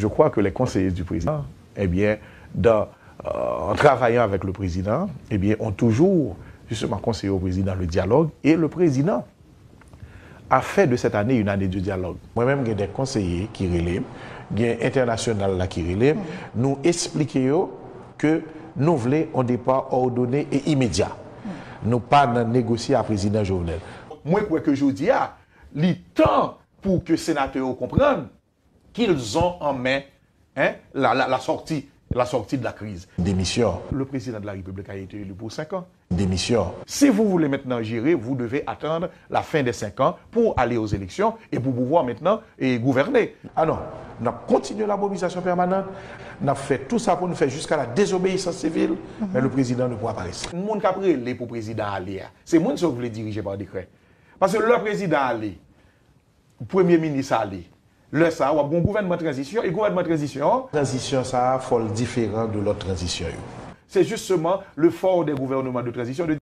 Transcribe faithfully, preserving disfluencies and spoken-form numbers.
Je crois que les conseillers du président, eh bien, dans, euh, en travaillant avec le président, eh bien, ont toujours justement conseillé au président le dialogue et le président a fait de cette année une année de dialogue. Mwen menm gen de konseye ki rele m, gen entènasyonal la ki rele m, nou esplike yo ke nou vle yon depa òdone e imedya. Nou pa nan negosye a prezidan Jovenel. Mwen kwè ke jodi a, li tan pou ke senatè yo konprann qu'ils ont en main, hein, la, la, la sortie, la sortie de la crise. Démission. Le président de la République a été élu pour cinq ans. Démission. Si vous voulez maintenant gérer, vous devez attendre la fin des cinq ans pour aller aux élections et pour pouvoir maintenant, eh, gouverner. Ah non, n ap kontinye la mobilisation permanente, n ap fè tout sa pou nou fè jusqu'à la désobéissance civile, mais le président ne pourra pas rester. Moun k ap rele pou prezidan ale a, se moun sa yo vle dirije pa dekrè. Paske lè prezidan ale, premye minis ale, lè sa a, w ap gen yon gouvènman tranzisyon, e gouvènman tranzisyon an, tranzisyon sa a, fò l diferan de lòt tranzisyon yo. C'est justement le fort des gouvernements de transition, de